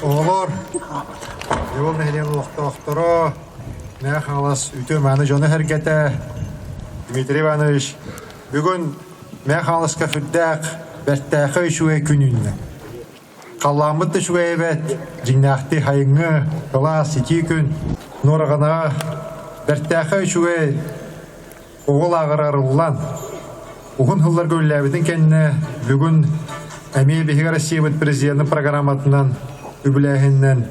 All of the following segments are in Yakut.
Оҕолор, Дьуол нэһилиэгин олохтоохторо, Мэҥэ Хаҥалас үтүө-мааны дьоно-сэргэтэ Дмитрий Иванович, бүгүн Мэҥэ Хаҥаласка сүрдээх бэртээхэй үчүгэй күн үүннэ. Халлааммыт да үчүгэй эбээт, дьиҥнээхтии сайыҥҥы, сылаас, итии күн. Нуораҕанаҕа бэртээхэй үчүгэй оҕо лааҕыра арыллан, уһун сылларга үлэлээбитин кэннэ бүгүн эмиэ биһиги Россиябыт президенин программатынан үбүлээһининэн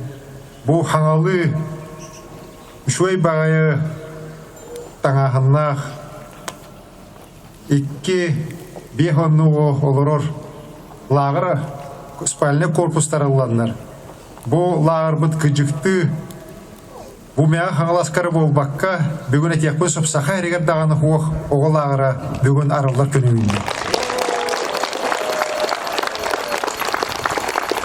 бу хаҥалыы үчүгэй баҕайы таҥааһыннаах икки биэс оннугу олорор лааҕыр спальнай корпустар ылланнар. Бу лааҕырбыт кыдьыктыы Бу Мэҥэ Хаҥаласка буолбакка, бүгүн этиэхпин сөп саха эригэр даҕаны суох оҕо лааҕыра бүгүн арыллар күнү үүннэ.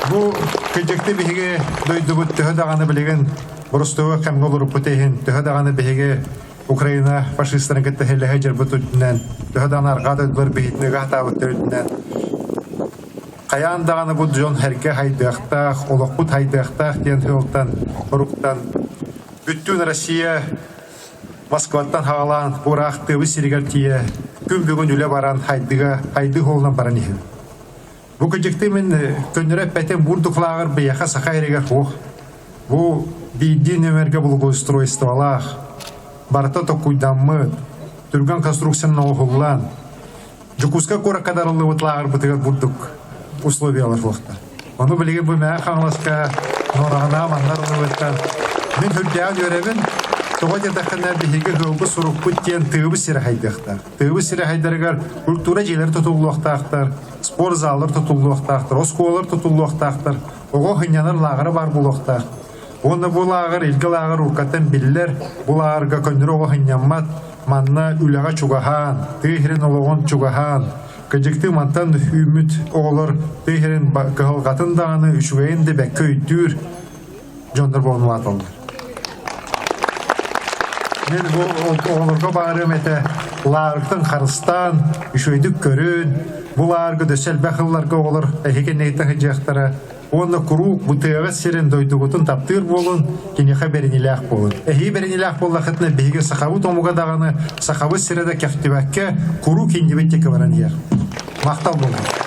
Бу кыдьыкты биһиги дойдубут төһө даҕаны билигин боростуой кэмҥэ олоруппут иһин, төһө даҕаны биһиги Украина фашистарын кытта сэлэһэ дьарбыт үрдүнэн, төһө даҕаны арҕаа дойдулар биһитини ыгаһатаабыттар үрдүнэн, Хайаан даҕаны бу дьон сэргэ хайдыахтаах, олохпут хайдыахтаах диэн сыалтан, соруктан бүттүүн Россия Москваттан хаалаан бураахтыыбыт сиригэр тиийэ күн бүгүн үлэ баран хайдыга хайдыы суолунан баран иһин. Бу кыдьыкты мин көннөрө эппэтим бурдук лааҕыр биһиэхэ саха эригэр суох. Бу биирдии нүөмэргэ благоустройстволаах, барыта токкуйдаммыт, түргэн конструкциянан оҥоһуллан, Дьокуускай куоракка дарыллыбыт лааҕырбытыгар бурдук условиялар суохтар. Ону билигин бу Мэҥэ Хаҥаласка Нуораҕанаа манна арыллыбыттан мин үрдээҕин үөрэбин. Тоҕо диэтэххинэ биһиги ыалбыт сурукпут диэн тыыбыт сирэ хайдыахтаах. Тыыбыт сирэ хайдарыгар культура дьиэлэрэ тутуллуохтаахтар, спорт заллар тутуллуохтаахтар, оскуолалар тутуллуохтаахтар, оҕо сынньанар лааҕыра баар буолуохтаах. Уонна бу лааҕыр илгэ лааҕыр уруккаттан биллэр, бу лааҕырга көннөрү оҕо сынньаммат, манна үлэҕэ чугаһаан, тыа сирин олоҕун чугаһаан, кыдьыктыы мантан үүммүт оҕолор тыа сирин кыһалҕатын даҕаны үчүгэйин да бэккэ өйдүүр дьоннор буолан улааталлар. Мин бу оҕолорго баарым этэ лааҕыртан харыстаан, үчүгэйдик көрүн, бу лааҕырга дөссө элбэх ылларга оҕолор эһиги кэнниттэн сылдьыахтара. Уонна куруук бу тыаҕыт сирин дойдугутун таптыыр буолун, киниэхэ бэриниилээх буолун. Эһиги бэриниилээх буоллаххытына биһиги сахабыт омуга даҕаны, сахабыт сирэ да кэхтибэккэ, куруук иннибит диэки баран иһэр. Махтал буолун.